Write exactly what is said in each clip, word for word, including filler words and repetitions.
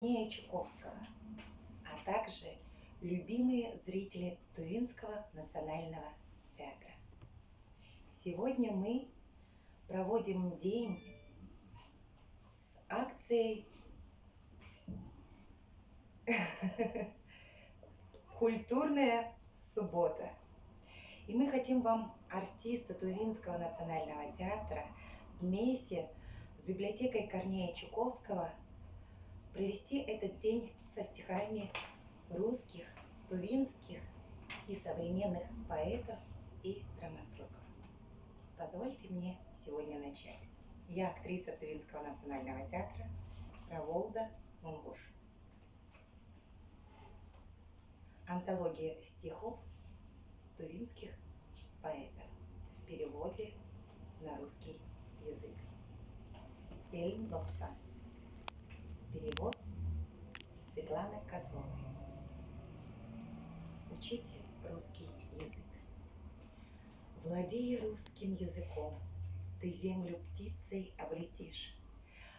Корнея Чуковского, а также любимые зрители Тувинского национального театра. Сегодня мы проводим день с акцией «Культурная суббота». И мы хотим вам, артисты Тувинского национального театра, вместе с библиотекой Корнея Чуковского провести этот день со стихами русских, тувинских и современных поэтов и драматургов. Позвольте мне сегодня начать. Я актриса Тувинского национального театра Раволда Мунгуш. Антология стихов тувинских поэтов в переводе на русский язык. Элин Лопсан. Перевод Светланы Козловой. Учите русский язык. Владея русским языком, ты землю птицей облетишь.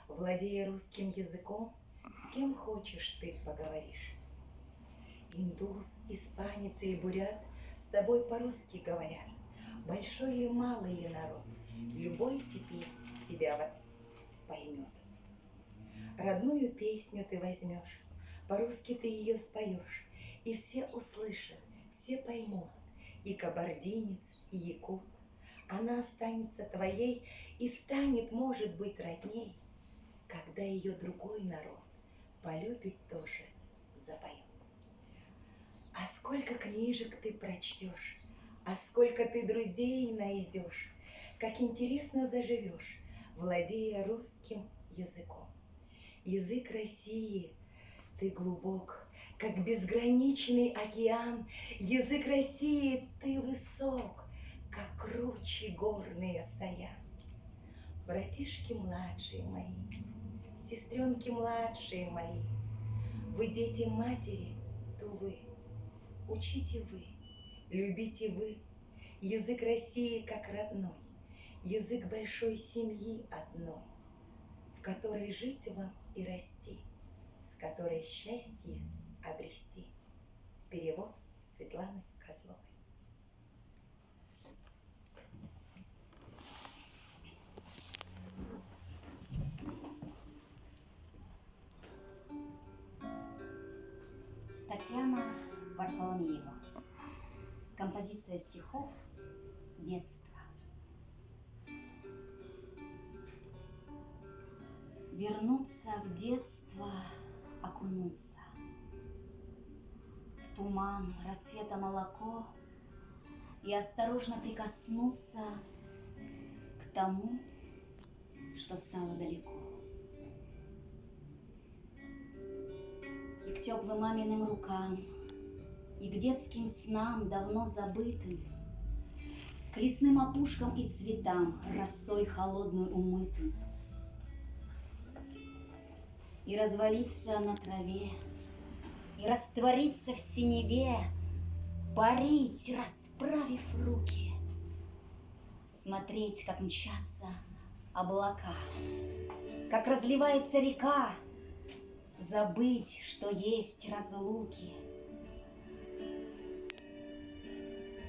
Владея русским языком, с кем хочешь ты поговоришь. Индус, испанец или бурят с тобой по-русски говорят. Большой ли, малый ли народ, любой теперь тебя поймет. Родную песню ты возьмешь, по-русски ты ее споешь, и все услышат, все поймут, и кабардинец, и якут. Она останется твоей и станет, может быть, родней, когда ее другой народ полюбит тоже, запоет. А сколько книжек ты прочтешь, а сколько ты друзей найдешь, как интересно заживешь, владея русским языком. Язык России, ты глубок, как безграничный океан, язык России, ты высок, как кручи горные Саян. Братишки младшие мои, сестренки младшие мои, вы дети матери Тувы. Учите вы, любите вы язык России как родной, язык большой семьи одной, в которой жить вам и расти, с которой счастье обрести. Перевод Светланы Козловой. Татьяна Варфоломеева. Композиция стихов «Детство». Вернуться в детство, окунуться в туман, рассвета молоко и осторожно прикоснуться к тому, что стало далеко. И к тёплым маминым рукам, и к детским снам, давно забытым, к лесным опушкам и цветам, росой холодной умытым. И развалиться на траве, и раствориться в синеве, парить, расправив руки, смотреть, как мчатся облака, как разливается река, забыть, что есть разлуки.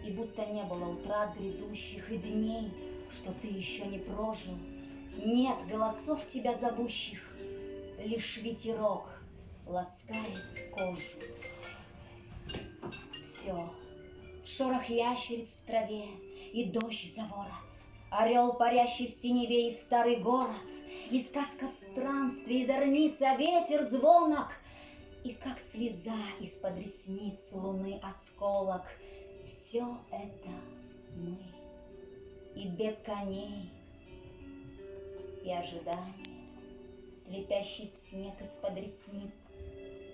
И будто не было утрат грядущих и дней, что ты ещё не прожил. Нет голосов тебя зовущих, лишь ветерок ласкает кожу. Всё. Шорох ящериц в траве и дождь за ворот. Орёл, парящий в синеве, и старый город, и сказка странствий, и зорница, ветер звонок, и как слеза из-под ресниц луны осколок. Всё это мы. И бег коней, и ожидание, слепящий снег из-под ресниц,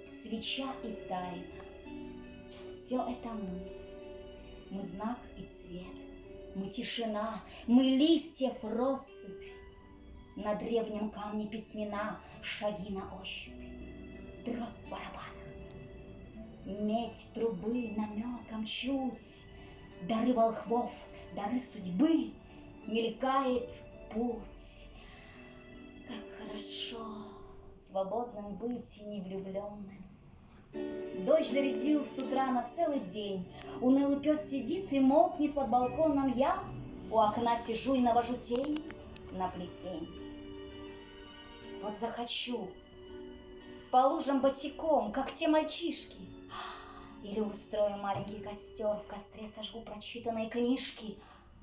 свеча и тайна. Всё это мы. Мы знак и цвет, мы тишина, мы листьев россыпь. На древнем камне письмена, шаги на ощупь, дробь барабана. Медь трубы намёком чуть, дары волхвов, дары судьбы, мелькает путь. Как хорошо Свободным быть и не влюблённым. Дождь зарядил с утра на целый день. Унылый пёс сидит и мокнет под балконом. Я у окна сижу и навожу тень на плетень. Вот захочу, по лужам босиком, как те мальчишки. Или устрою маленький костёр, в костре сожгу прочитанные книжки.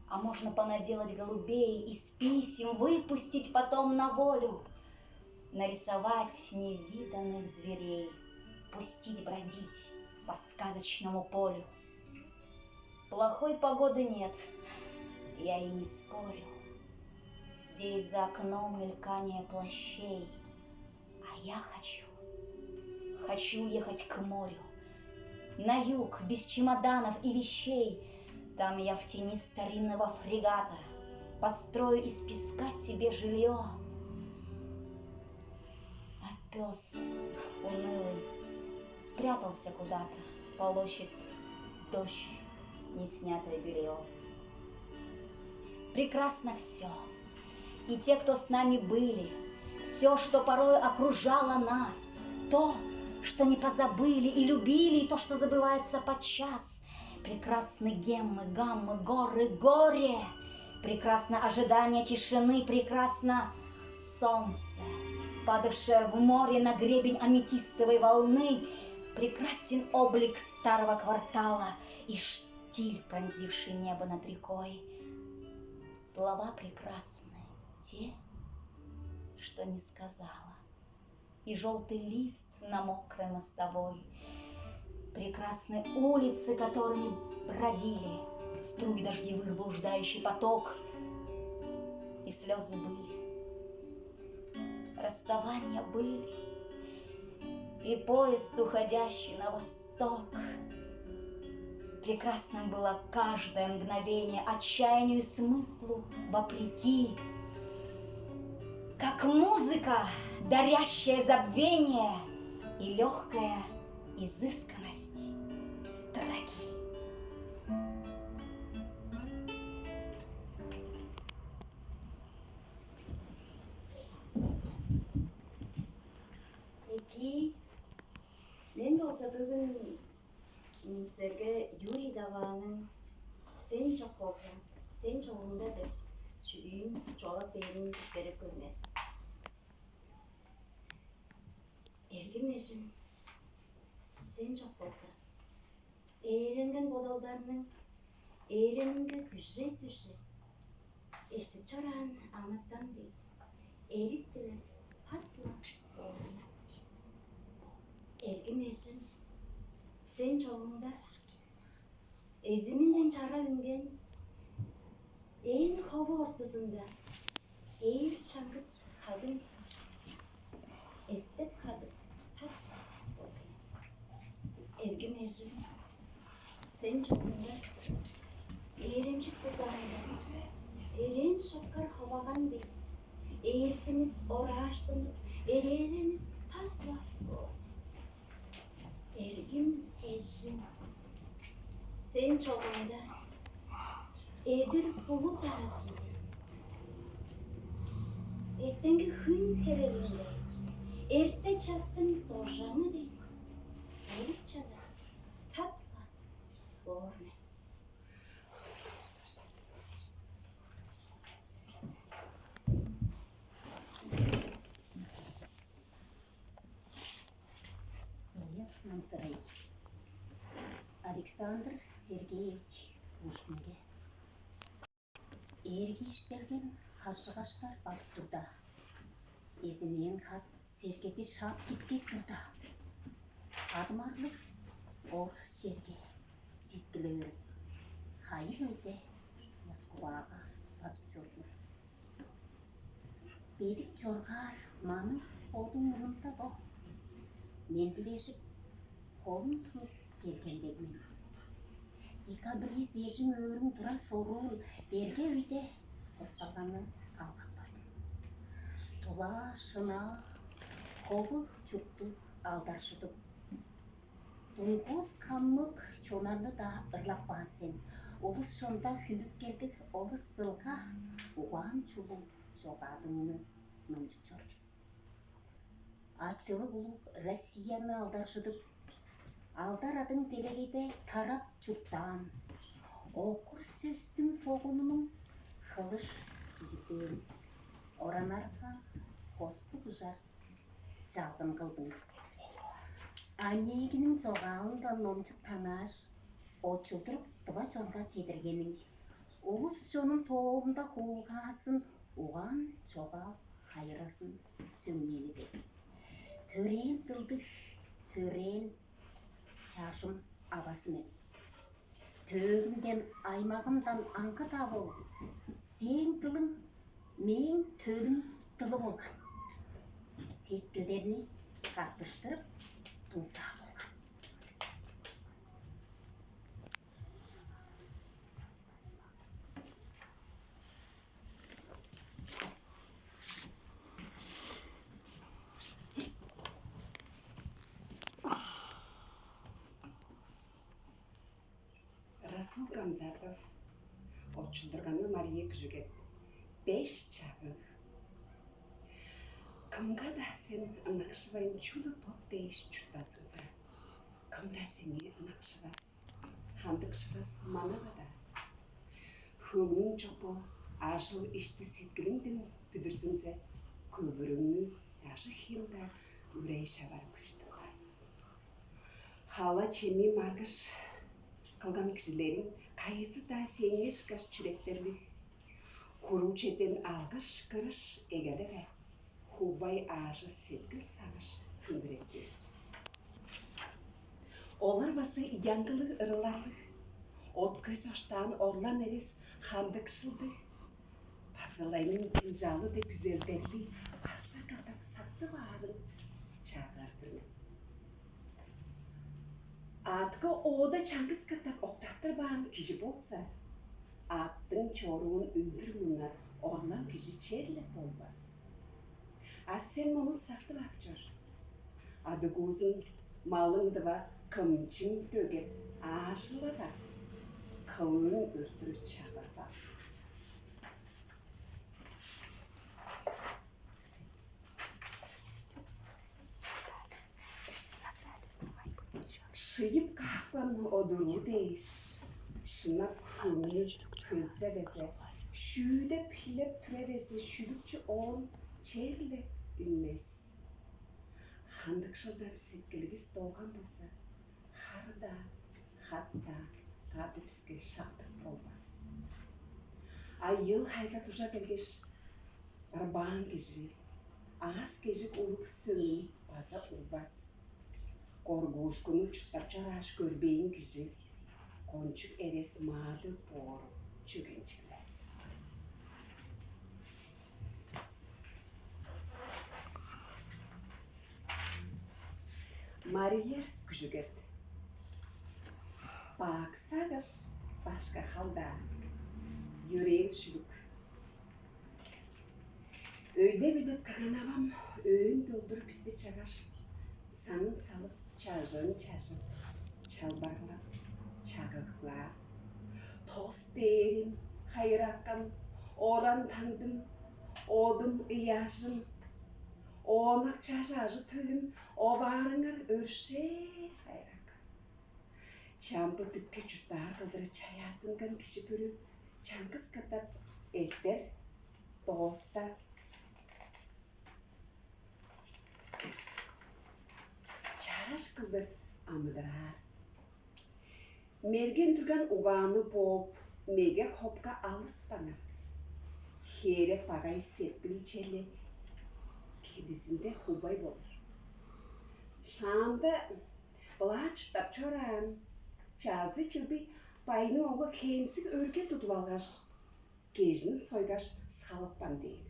А можно понаделать голубей из писем, выпустить потом на волю. Нарисовать невиданных зверей, пустить бродить по сказочному полю. Плохой погоды нет, я и не спорю. Здесь за окном мелькание плащей, а я хочу, хочу уехать к морю, на юг, без чемоданов и вещей. Там я в тени старинного фрегата построю из песка себе жильё. А пёс унылый спрятался куда-то, полощет дождь неснятое бельё. Прекрасно всё. И те, кто с нами были, всё, что порой окружало нас, то, что не позабыли и любили, и то, что забывается подчас. Прекрасны геммы, гаммы, горы, горе. Прекрасно ожидание тишины, прекрасно солнце, падавшее в море на гребень аметистовой волны. Прекрасен облик старого квартала и штиль, пронзивший небо над рекой. Слова прекрасны, те, что не сказала, и жёлтый лист на мокрой мостовой. Прекрасны улицы, которыми бродили струи дождевых, блуждающий поток. И слёзы были, расставания были, и поезд, уходящий на восток. Прекрасным было каждое мгновение, отчаянию и смыслу вопреки. Как музыка, дарящая забвение, и лёгкая изысканность строки. Эки, мен болза бүгүн, м, силерге Юрий Даваның «Сен чок болза, сен чогумда» деп чүдүүн чугаалап бээрин берип көрүңер. Эргим эжим, сен чок болза, ээленген бодалдарның ээлениинге дүже-дүже, эштип чораан амытан дег, эрик дилеп, пат-ла боор. Эргим эжим, сен чогумда эзиминден чарап үнген ээн хову ортузунда ээр чаңгыс хадың эстеп кадып, пат-ла боор. Эргим эжим, сен чогумда ээремчик дузаанда, эрээн шокар ховаган дег, ээртинип, ораажзынып, эрээленип, пат-ла боор. Эргим эжим, сен чогумда эдир булут аразында, эртенги хүн херелинде, эрте частың дожаңы дег, эрип чадап, тап-ла боор мен. Зоя Намсырай. Александр Сергеевич Пушкинге. Эрги иштелген хажыгаштар барып турда, эзимээн хат сергеди шаап кетпейн турда, адымарлыг орус черге сеткилеп өөрүп, хайыр өйде Москвага базып чордум. Бедик чоргаар маны бодуң мурнунда бо. Мендилежип, холун сунуп келген дег мен. Декабрист эжиң өөрүң тура соруун берге өйде косталганы алгап барды. Тула шынаа ховуг чукту алдаржыдып, дуңгуус камныг чонарны-даа ырлап каан сен. Улус чонда хүндүткелдиг орус дылга угаан чулуг чогаадыңны номчуп чор бис. Ачылыг улуг Россияны алдаржыдып, алдар адың делегейде тарап чурттаан, окур сөстүң согунунуң хылыш сигирдээн, оранарга хостуг ужар чалгын кылдың. Онегинниң чогаалындан номчуп танааш, очулдуруп тыва чонга чедиргениң, улус чонун тоолунда хуулгаазын угаан чогаал хайыразын сөңнээни дег. Төрээн дылдыг, төрээн чажым авазы мен. Төөгүмден, аймагымдан аңгы-даа бол, сээң дылың мээң төлүм дылы болган. Сеткилдерни каттыштырып, туңсаап болган. Расул Гамзатов, очулдурганы Мария Күжүгет. Беш чагыг. Кымга-даа сен ынакшывайн, чүгле бот дээш чурттазыңза. Кым-даа сеңээ ынакшывас, хандыкшывас, манавада. Хөңнүң чок бо ажыл-ишти сеткилиңден бүдүрзүңзе, көвүрүңнү дажы-хем-даа үрей шавар күштүг бис. Хала-чеми маргыш кылган кижилериң кайызы-даа сеңээ ышкаш чүректерлиг. Куруг черден алгыш-кырыш эгелеве, хубай аажы сеткил сагыш хүндүреп бээр. Олар база идиаңгылыг ырыларлыг, от-көс оштаан орлан эрес хандыкшылдыг, базылайның тынчаалы дег күзелдерлиг, база катап сактып аарын чагыыр-дыр мен. Аътка оода чаңгыс катап октаттырбаан кижи болза, аъттың чоруун үндүр мунар орлан кижи черле болбас. А сен мону сактып ап чор. Адыгуузун малың дыва кымчың дөгеп, аажылага, кылыың өрттүрү чагырып ал. Шыйып каапкан одуруу дээш, шынап хөңнү хөлзе безе, шүүдеп хилеп тура безе, шүлүкчү оон черле үнмес. Хандыкшылдан сеткилигис долган болза, хар-даа, хат-даа кады биске шактык болбас. А йыл-хайга дужа келгеш, ырбаан кижи аас-кежик улуг сөңүн база урбас. Коргуушкунну чурттап чорааш көрбээн кижи кончуг эрес маады боору чөгенчиг-ле. Мария Күжүгет. Бак сагыш, башка халдаа. Йөрээн шүлүк. Өйдеп-өйдеп кырган авам өөн долдур бисти чаггаш, саңын салып, чажыын чажып, чалбарлап, чагыглаар. Тос дээрим, хайыракан, оран-таңдым, одум ыяжым, оонак чаш ажы-төлүм, оваарыңар өршээ, хайыракан. Чамбы дүпке чурттаар кылдыр чаяаттынган кижи бүрү чаңгыс катап эртер, дооста, чараш кылдыр амыдыраар. Мерген турган угааны бооп, меге-хопка алыспаңар. Хээрек багай сеткил черле кедизинде хубай болур. Шаанда былаа чурттап чораан, чазы-чылбый байны ога хензиг өрге тудуп алгаш, кежин сойгаш салыпкан дээр.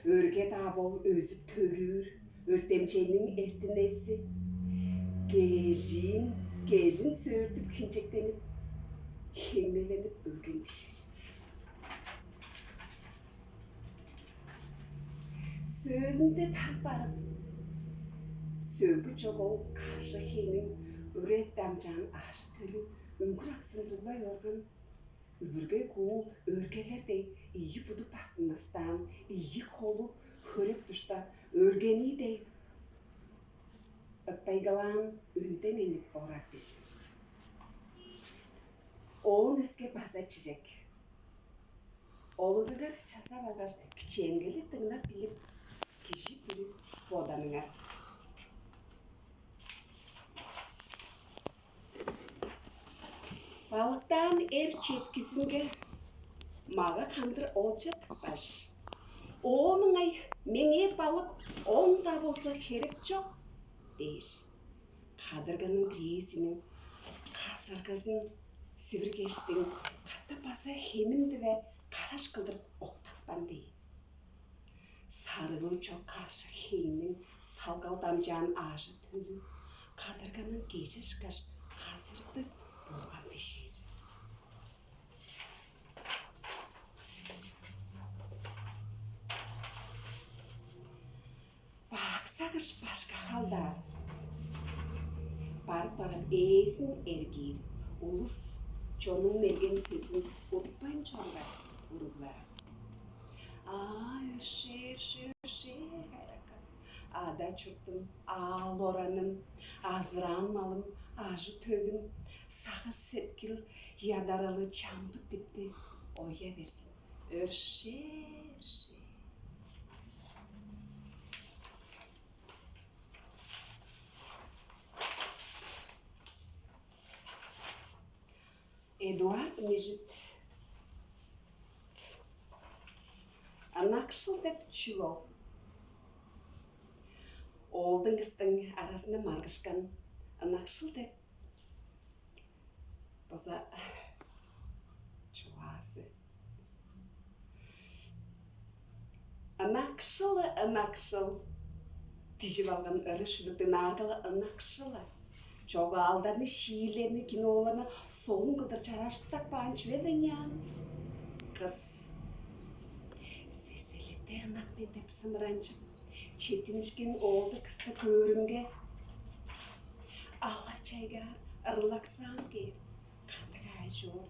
Өрге-даа бол өзүп төрүүр, өртемчейниң эртинези, кежиин, кежин сөөртүп хинчектенип, хемеленип өлген кижи. Сөөлүнде барып-барып, сөөлгү чок ол каржы хээниң үре дамчаан аажы-төлү үңгүр аксын дуглай орган, үвүрге-куу өргелер дег ийи буду бастынмастаан, ийи холу хөрек душта өргении дег, Ыппайгалаан өнден энип орар дижир. Оон өске база чижек. Олудугар чазап алгаш, кичээнгели дыңнап билип, кижи бүрү боданыңар. Балыктаан эр четкизинге мага-хандыр олча тыпкаш: «Оон ыңай меңээ балык он-даа болза херек чок» – дээр. Кадырганың бирээзиниң казыргазын сивиргештиң, катап база хемин диве караш кылдыр октапкан дээр. Сарыылыг чок каржы хейниң салгал дамчаан аажы-төлү кадырганың кежи ышкаш казырдыг болган дижир. Бак сагыш башка халдаар. Барып-барып ээзин эргиир, улус чоннуң мерген сөзүн утпайн чоруурга уруглаар. Аа, өршээ, өршээ, өршээ, хайракан. Ада-чуртум, аал-ораным, азыраан малым, ажы-төлүм, сагыш-сеткил, ядаралы чамбык дипти оя берзин. Өршээ, өршээ. Эдуард Мижит. Ынакшыл деп чүл ол? Оолдуң-кыстың аразында маргышкан ынакшыл деп база чугаазы. Ынакшыл, ынакшыл. Дижип алган ыры шүлүктүң нааргалы ынакшыл. Чогаалдарны, шиилерни, киноларны солун кылдыр чарааштап каан чүве-ле ыйнаан. Кыс. Сесерликте ынак мен деп сымыранчып, четтинишкен оолду-кысты көөрүмге, ала-чайгаар ырлаксаан кээр. Кандыг аай чоор?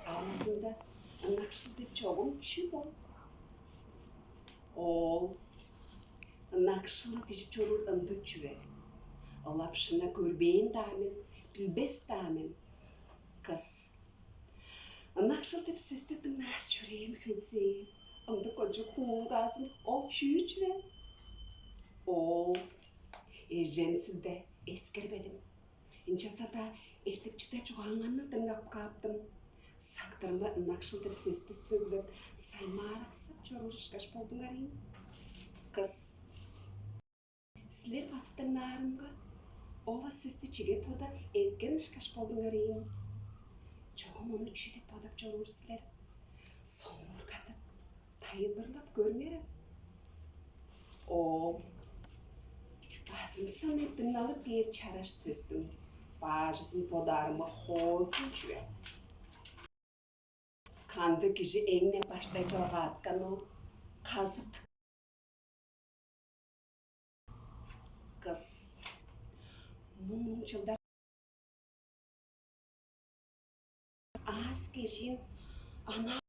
Алызында ынакшыл деп чогум чүл ол? Оол, ынакшылы дижип чоруур ындыг чүве. Ылап шынап көрбээн-даа мен, билбес-даа мен. Кыс. Ынакшыл деп сөстү дыңнааш, чүрээм хөнзээр, ындыг кончуг хуулгаазын ол чүү чүвел? Оол, эжен сүлде эскербедим. Ынчалза-даа эртип чыда чугааңарны дыңнап кааптым. Сактырымга ынакшыл деп сөстү сөглеп, саймаараксап чоруур ышкаш болдуңар ийин. Кыс. Силер база дыңнаарымга, ол сөстү чиге тода эрткен ышкаш болдуңар ийин. Чогум ону чүү деп бодап чоруур силер? Соңгургадып, тайылбырлап көрүңерем. Оол, базымсан дыңналып кээр чараш сөстүң баажызын бодаарымга хоозун чүве. Кандыг кижи эң-не баштай чоргааткан ол казып? Кыс. Муң-муң чылдар аас-кежиин анаа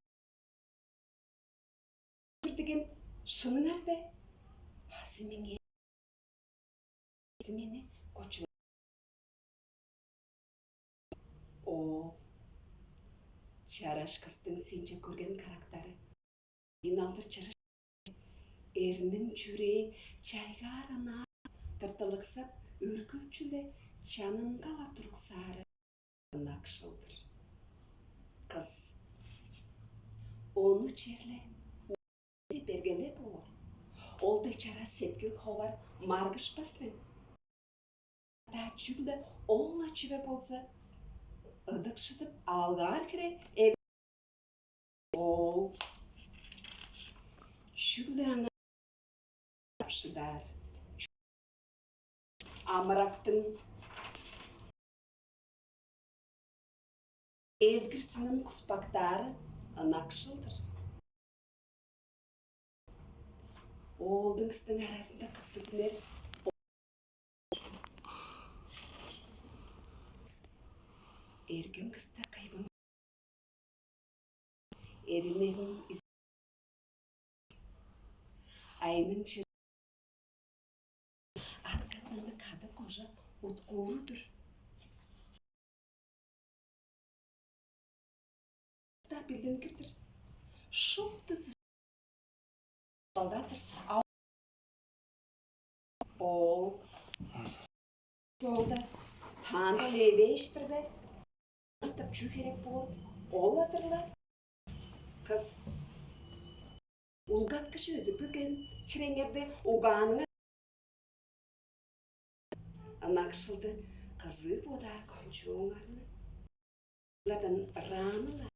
деген шыныңар бе? Азы меңээ мени кочуң. Оол, чараш кыстың сенче көрген карактары. Ийин алдыр чырыш. Эрниң чүрээ чайгаар ынаар тыртылыксап, үргүлчү-ле чанынга-ла туруксаары ынакшыл-дыр. Кыс. Ону черле мени бергелеп боор. Ол дег чараш сеткил ховар маргышпас мен. Даа чүгле ол-ла чүве болза, ыдыкшыдып алгаар хире эвес. Оол, чүгле аңаа шыдаар. Амырактың эргир сынын куспактаары ынакшыл-дыр. Оолдуң-кыстың аразында кыптыдынер эргим кыста кайбың эриннерин из-, айның чы-, атканында кадык кожа уткууру-дур. Билдингир-дир. Шупту солдаттар. Ол солда таанда эвээш-тир бе? Ынтап чүү херек боор? Ол-ла-дыр-ла. Кыс улгаткыш өзүп келген хиреңерде угааныңар ынакшылды кызыы бодаар кончууңарны. Олардан ырааны-ла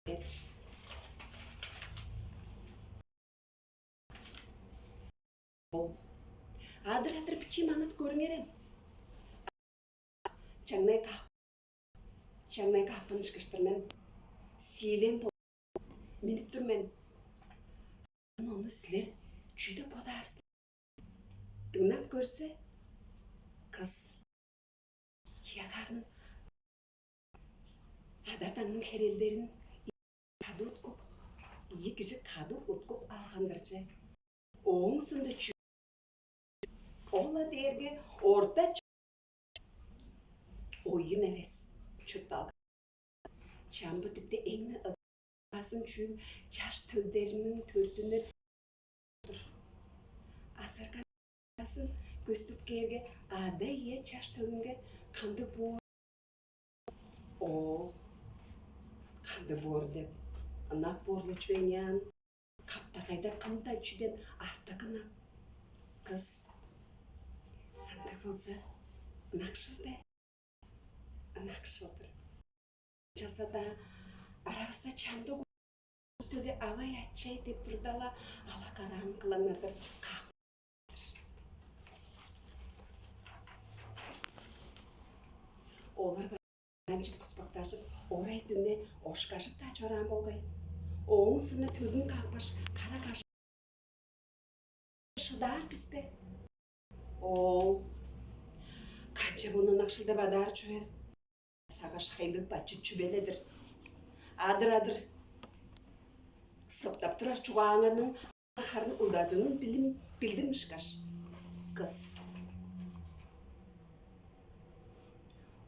эт. Ол адыр-адыр бичии манап көрүңерем. Чаңнай каап, чаңнай каапкан ышкаштыр мен сиилең бо миннип тур мен. Ону силер чүү деп бодаар силер? Дыңнап көрзе, кыс ягарын адар-даңның херелдерин кады уткуп, ийи кижи кады уткуп алган-дыр че. Ооң соонда чүү? Ол-ла дээрге орта чу-, оюн эвес, чуртталган. Чамбы дикте эң-не ыдык базын чүүл чаш төлдериниң төрүттүнер-дир. Азарган асын көстүп кээрге, ада-ие чаш төлүнге кандыг боор? Ол кандыг боор деп ынак боорлу чүвең ыяан? Каптагайда кым-даа чүден артык ынак? Кыс. Ындыг болза, ынакшыл бе? Ынакшыл-дыр. Чазада аравыста чамдык төге авай-ачай деп турда-ла, ала-караан кылаңнадыр каап. Олар канчып куспактажып, орай-дүне ошкажып-даа чораан болгай. Ооң соонда төлүн каапкаш, кара кажып шыдаар бис бе? Ол канчап ону ынакшыл деп адаар чүвел? Сагыш хайлыг бачыт чүвел-дир. Адыр-адыр сыптап турар чугааңарның харын удазынын билим билдим ышкаш. Кыс.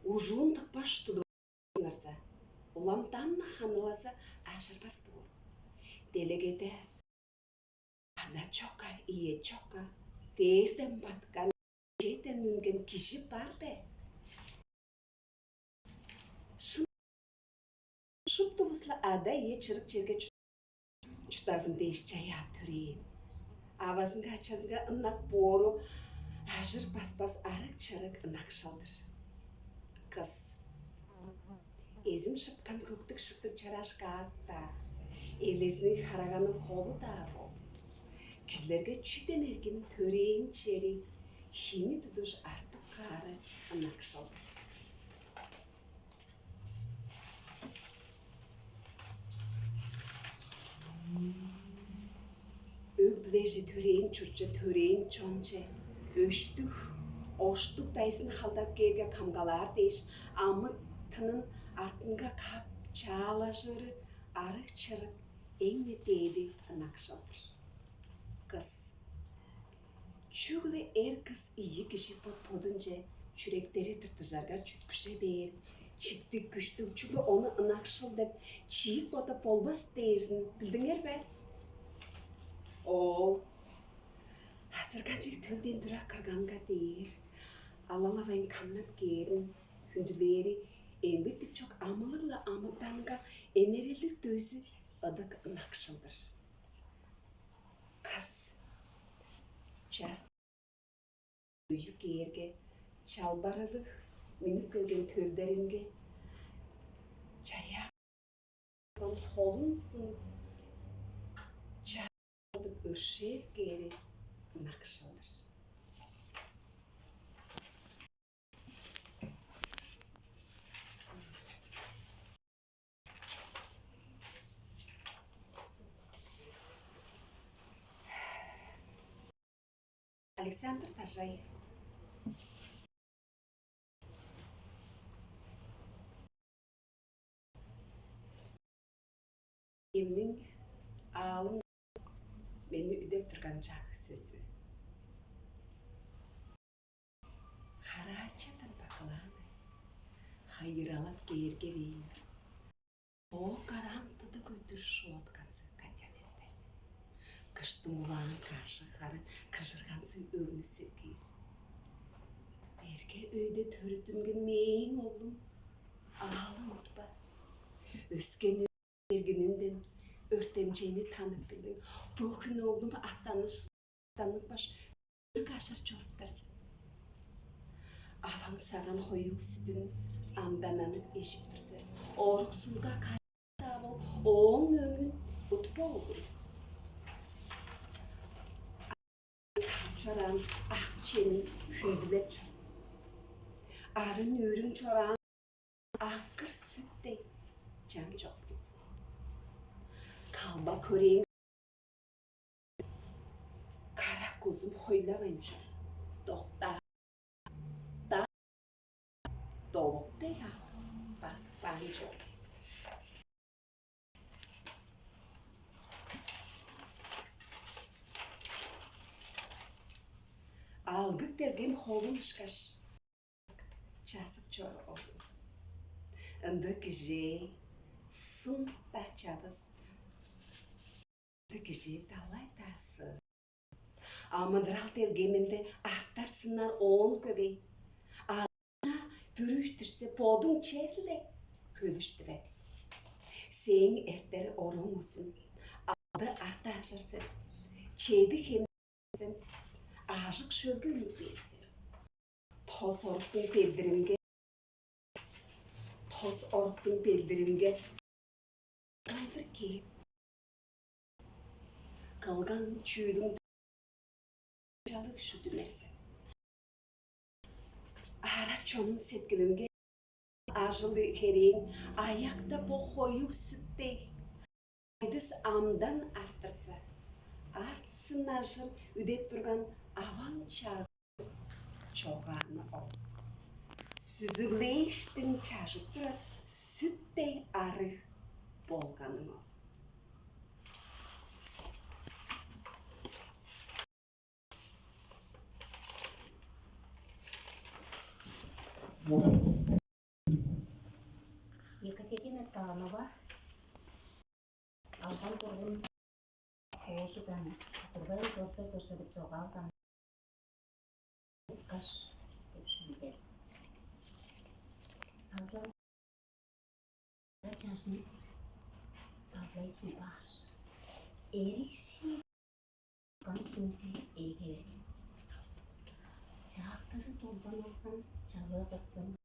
Ужуун тыппаш тудуңарза, улам дамны ханылазы ажырбас боор. Делегеде ада чокка, ие чокка, дээрден баткан, черден үнген кижи бар бе? Шын шуптувус-ла ада-ие чырык черге чу-, чурттазын дээш чаяап төрээн. Авазынга, ачазынга ынак боору ажыр баспас арыг-чырык ынакшыл-дыр. Кыс. Эзим шыпкан көктүг-шыктыг чараш каас-даа, элезиниң хараганы холу-даа бол. Кижилерге чүден эргим төрээн чери, хини тудуш артып каары ынакшыл-дыр. Өг-бүлеже, төрээн чуртче, төрээн чонче өштүг, оштуг дайзын халдап кээрге камгалаар дээш, амы-тынын артынга каап чаалажыры арыг-чырык эң-не дээди ынакшыл-дыр. Кыс. Чүгле эр кыс ийи кижи бот-бодунче чүректери тыртыжарга чүткүже бээр, чиктиг, күштүг, чүгле ону ынакшыл деп чиик бодап болбас дээрзин билдиңер бе? Ол азырганчыг төлден тура кырганга дээр, алалавайн камнап кээрин хүндүлээри эмбиттиг чок амылыг-ла амытанга энерелдиг дөзү ыдык ынакшыл-дыр. Кыс. Час өйү кээрге, чалбарылыг үнүп келген төлдеринге чаяап холун сунуп, чаадып өршээп кээри ынакшыл-дыр. Александр Таржай. Эмниң аалым мени үдеп турган чак сөзү. Хараа Айыралап кээрге бээр. Соок караан тыдыг өттүр шуотканзы кадьян эртер. Кыштың улаан кашы хары кыжырганзы өрнү сергиир. Берге өйде төрүттүнген мээң оглум аалын утпа. Өскен бергининден өртемчейни танып билдиң. Бөгүн оглум аттаныш аттанып баш өрүк ашар чоруптар сен. Аваң саган хоюг сүдүн амдананып эжип турза, орук сууга кайда бол ооң өңүн утпа оглум. Чораан ак чемин хүндүлеп чор. Арын үрүң чораан акыр сүт дег чам чок болзун. Калба көрээң кара кузум хойлавайн чор. Доктаа, довук дег ап базып баан чор. Алгыг делгем холун ышкаш чазып чор ол. Ындыг кижи сын-даа чавыс. Ындыг кижи далай-даа сы. Амыдырал делгеминде артар сыннар оон көвей. Аңаа бүрүйтүрсе, бодуң черле көлүштүве. Сээң эртер ороң узун, алды арта ажар сен, чеди хем сен, аажык шөлге үнүп бээр сен. Тос оруктуң белдиринге, тос оруктуң белдиринге кылдыр кээп, кылган чүүлүң чалыг шүдүнер сен. Ара чонуң сеткилинге ажыл херээң аякта бо хоюг сүттей. Айдыс амдан артырза, артсын ажыр үдеп турган аваң чагы чогааны ол. Сүзүглээштиң чажып турар сүттей арыг болганың ол. Екатерина Танова алган тургун оожудан турбайн чорса-чорса деп чогаалдан каш деп шүндер. Салган чажын салгай субаш. Эриши кан сүнче эге берген. Чаактары долбан алган чалыы кыстың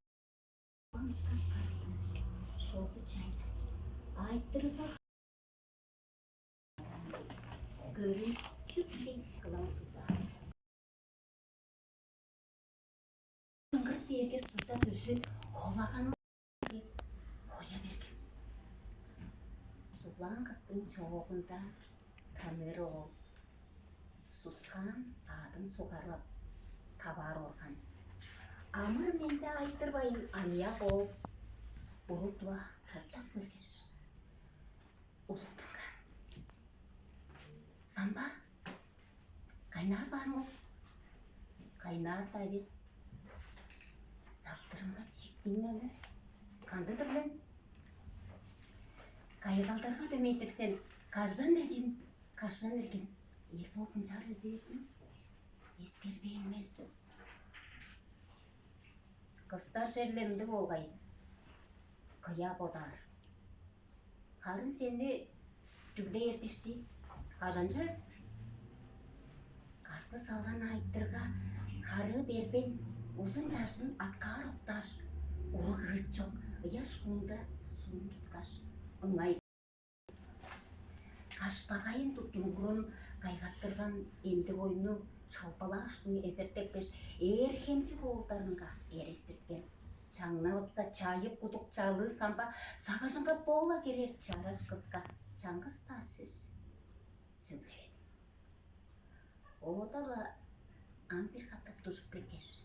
Ышкаш картын шозу чайда айтырыгга көрүнчүктей кылаң суда. Дыңгыр дээрге суда дүрзү ховаганын хоя берген. Суглаан кыстың чоогунда таныыр оол сускаан аадын сугарлап таваар орган. Амыр-менди айтырбайн аныяк оол уруг-дыва топтап көргеш, улуг тынга: «Самба, кайнаар баар ол?» «Кайнаар-даа эвес. Сактырымга чиктиңнели. Кандыг-дыр мен? Кайгалдарга дөмей-дир сен. Кажан эргин, кажан эргин эр бооп ынчаар өзээрдиң? Эскербээн мен. Кыстар черле ындыг болгай. Кыя бодаар. Харын сени дүглээр дишти. Кажан чүве?» Каскы салган айтырга харыы бербейн, узун чажын аткаар октааш, уруг ыыт чок ыяш куунда суун туткаш, ыңай кашпагайын туттунгурун кайгаттырган эмдик ойну шалбалааштың эзертепкеш, ээрхемчи боолдарынга эрестирткен. Чаңнавытса чайып кудук чалыы самба сагыжынга боола кирер чараш кыска чаңгыс-даа сөс сөглеведим. Оода-ла ам бир катап дужуп келгеш,